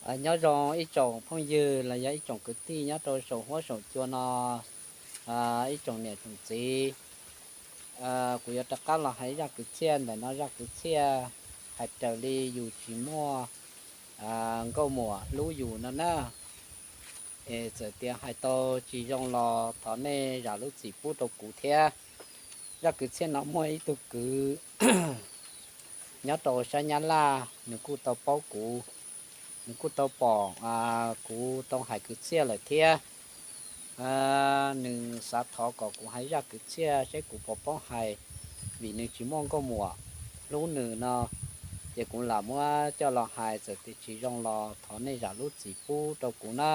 Nyob zoo ib tsoom phooj ywg los yog ib tsoom kwv tij nyob rau saum huab saum cua no, ib tsoom niam tsoom txiv. Kuv yuav rov qab los hais zaj kwv txhiaj ntawm no, zaj kwv txhiaj hais raws li yus tsis muaj nkauj muam hlub yus no na. Es txawm tias hais tau tsis zoo los thov nej zam lub txim pub rau kuv thiab. Zaj kwv txhiaj no muaj ib tug kwv nyob rau sab Nyab Laj, nws kuj tau paub kuv, nws kuj tau pom kuv tau hais kwv txhiaj lawm thiab. Nws xav thov kom kuv hais zaj kwv txhiaj seb kuv puas paub hais, vim nws tsis muaj nkauj muam hlub nws no, ces kuv lam muab coj los hais. Txawm tias tsis zoo los thov nej zam lub txim pub rau kuv na.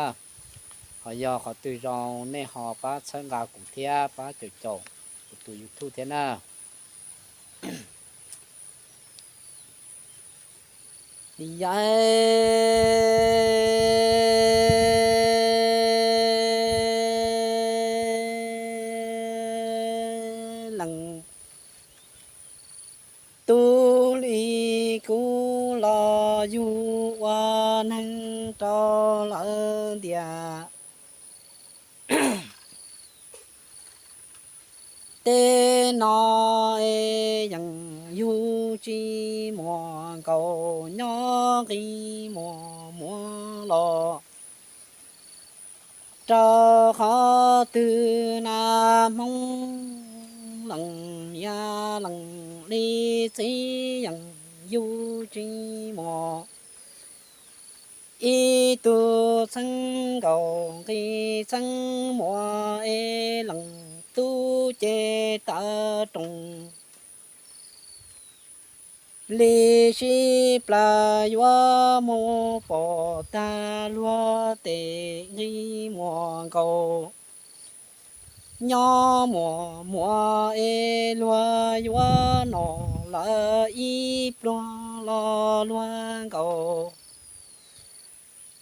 Ho yog qhov twg zoo nej ho pab txhawb nqa kuv thiab pab caum caum kuv tus YouTube thiab na. Yaj leej tub li kuv los yug ua neeg rau lawv ntiaj teb no, es yeej yug tsis muaj nkauj nyob nqi muaj muab los. Rau qhov twg na, Hmoob leej niam leej li txiv yeej yug tsis muaj ib tug txheeb nkaus nqi txheeb muaj, es leej tub ces tawv roos li sib plaws yuav mus pom tag luag tes nqi muaj nkaus nyob muaj muab, es luag yuav noj lawv ib pluag los luag nkaus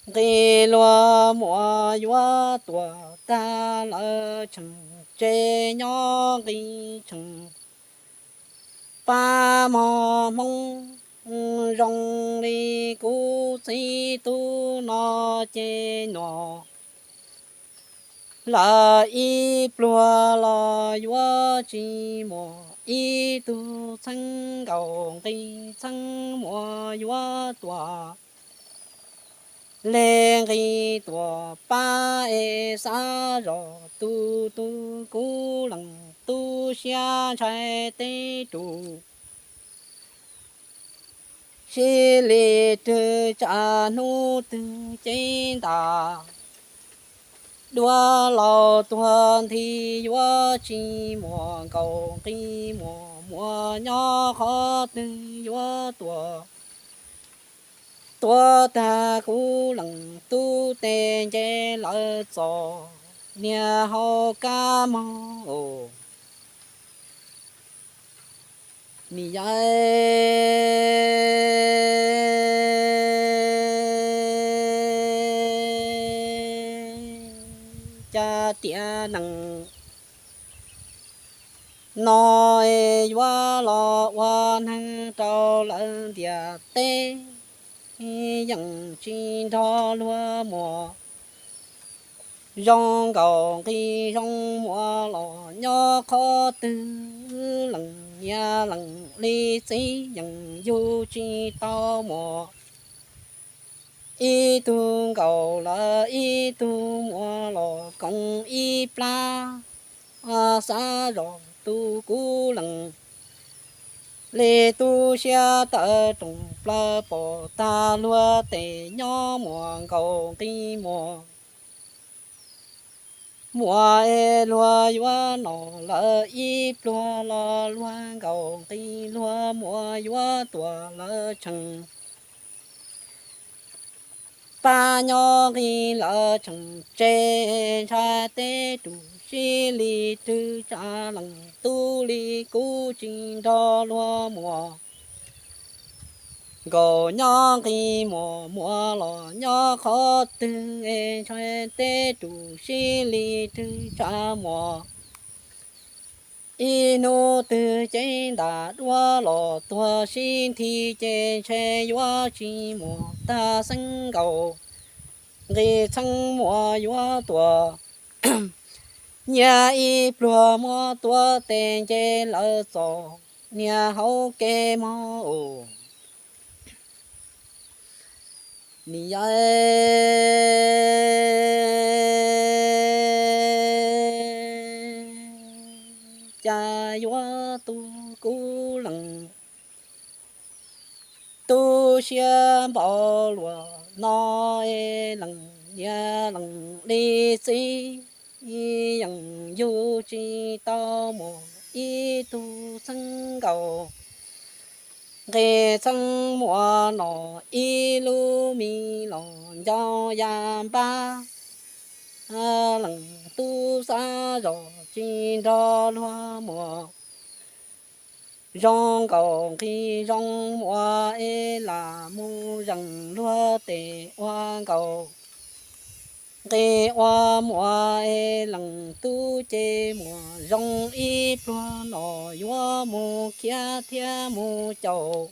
nqi luag muab yuav tuaj tag lawv tseem tseg nyob nqi tseem pab mog. Hmoob zoo li kuv txiv tub no ces noj lawv ib pluag los yuav tsis muaj ib tug txheeb nkaus nqi txheeb muab yuav tuaj le nqi tuaj pab, es xav zov tus tub kuv leej tub siab ntshai teb tus sib li rwg tsam hnub twg cev ntaj dua laus tuag nthi yuav tsis muaj nkaus nqi muaj muab nyob qhov twg yuav tuaj tuaj tag kuv leej tub tes nce lawv txoj niag hauv kab mob. Ni yai cas tiam neej no yuav los ua neeg rau lawv ntiaj teb, yeej tsis nrog luag muaj zoo nkaus nqi zoo muab los nyob qhov twg leej niam leej li txiv yeej yug tsis tau muaj ib tug nkaus lawv ib tug muab los koom ib plab. Xav zov tus kuv leej li tub siab tawv roos plaws pom tag luag tes nyob muaj nkaus nqi muaj muab, es luag yuav noj lawv ib pluag los luag nkaus nqi luag muab yuav tuaj lawv tseem pab nyob nqi lawv tseem tseg ntshai teb tus sib li rwg tsam leej tub li kuv tsis nrog luag muaj nkaus nyob nqi muaj muab los nyob qhov twg es ntshai teb tus sib li rwg tsam muaj Ib hnub twg cev ntas duab los tuag sib nthi ces ntshe yuav tsis muaj tag xeeb nkaus. Nqis txheeb muas yuav tuaj nyiag ib pluag muab tuav tes nce lawm txom niag hauv kev mog. Nim yog cas yuav tu kuv lees tu siab npaum luaj no es lees niam lees li txiv yeej yug tsis tau mus ib tug txheeb nkaus. Nqis txheeb muas no ib lub me los ncoo ya npab lees tub xab zos tsis nrog luag muas zoo nkaus nqis zoo muas es lam mus zeem luag tes ua nkaus. Nqis ua muas es lees tub ces muas zoo ib pluag no yuav mus khiav thiab mus caum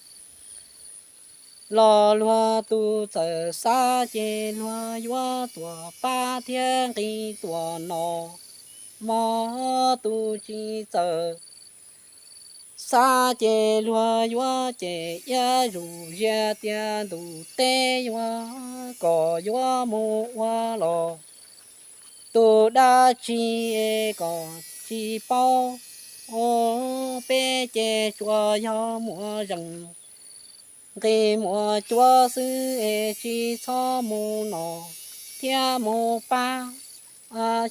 los luag tus txawm xav ces luag yuav tuaj pab thiab nqis tuaj no mog. Tus tsis txawm xav ces luag yuav ces iab zus zias tias ntuj teb yuav kom yuav mus ua los tus dab tsi es kom tsis paub. Peb ces tsuas yog muas zeem nqis muas cuab xwb es tsis txhob mus no thiab mus pab.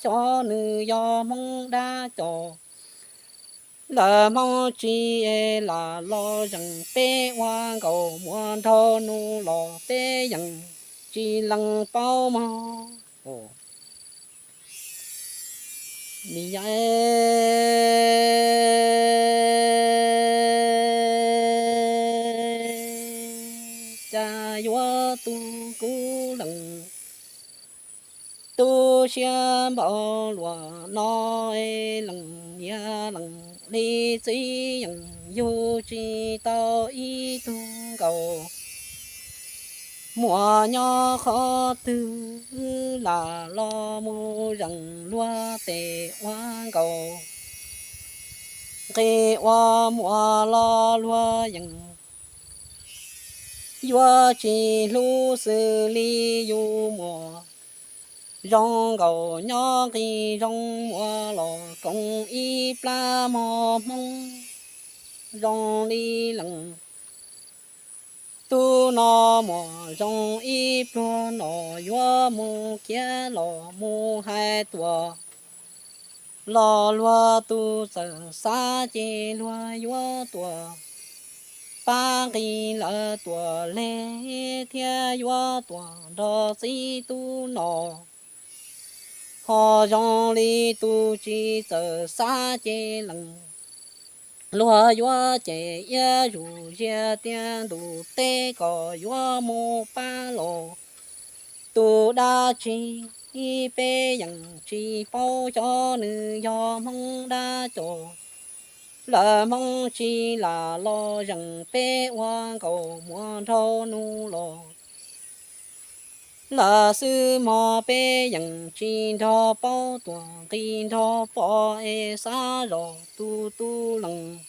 Xyov nws yog Hmoob dab cov lawm Hmoob tsis es lam los zeem peb ua nkaus muas nraug nus los peb yeej tsis lees paub mog. Nim yog cas yuav tu kuv lees tu siab npaum luaj no es lees niam lees li txiv yeej yug tsis tau ib tug nkaus. Muas nyob qhov twg lam los mus zeem luag tes ua nkaus. Nqis ua muas los luag yeej yuav tsis hlub xws li yus muas zoo nkaus nyob nqis zoo muas los koom ib plab mog Hmoob zoo li lees tub no muas zoo ib pluag no yuav mus khiav los mus hais tuaj los luag tus txawm xav ces luag yuav tuaj pab nqis lawm tuaj leg thiab yuav tuaj nrog txiv tub no. Ho zoo li tus tsis txawm xav ces lees luag yuav ces iab zus zias tias ntuj teb kom yuav mus pab los tus dab tsi peb yeej tsis paub. Xyov nws yog Hmoob dab cov lawm Hmoob tsis lam los zeem peb ua nkaus muas nraug nus los lawm xwb mog. Peb yeej tsis nrog paub tuaj nqis nrog pom es xav zos tus tub lees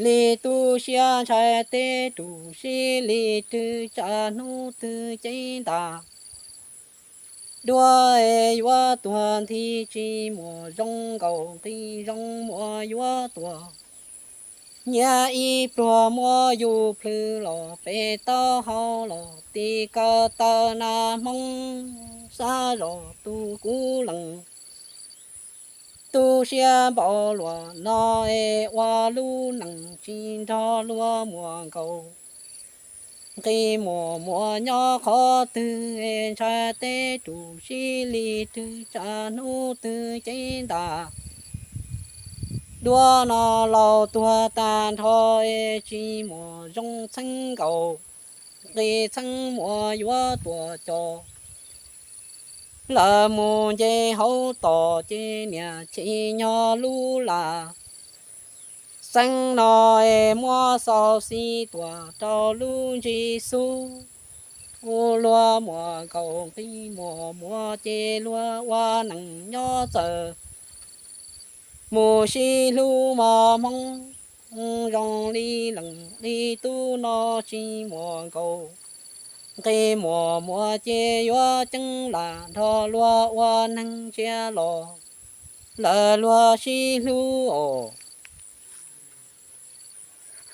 li tu siab ntshai teb rus sib li twg tsam hnub twg cev ntas duab es yuav tuag nthi tsis muas zoo nkaus nqis zoo muas yuav tuaj nyiag ib pluag muab yus plhws los pem taub hau los ti kaw taw na Hmoob xav zos tus kuv lees tu siab npaum luaj no es ua lub neej tsis nrog luag muas nkaus. Nqis muas muas nyob qhov twg es ntshai teb rus sib li twg tsam hnub twg cev ntas duab no laus tuag tag nrho es tsis muas zoo txheeb nkaus. Nqis txheeb muas yuav tuaj cov Lawv mus nce hauv toj ces niam tsis nyob lub laj xeeb no es muab xauv xib tuaj rau lub ntsib xub. Ua luag muaj nkaus nqi muaj muag ces luag ua neej nyob txawm mus sib hlub mos hmoov zoo li leej li tub no tsis muaj nkaus nqi muaj muag ces yuav ceeb lam nrog luag ua neeg ntsiab los lawv luag sib hlub os.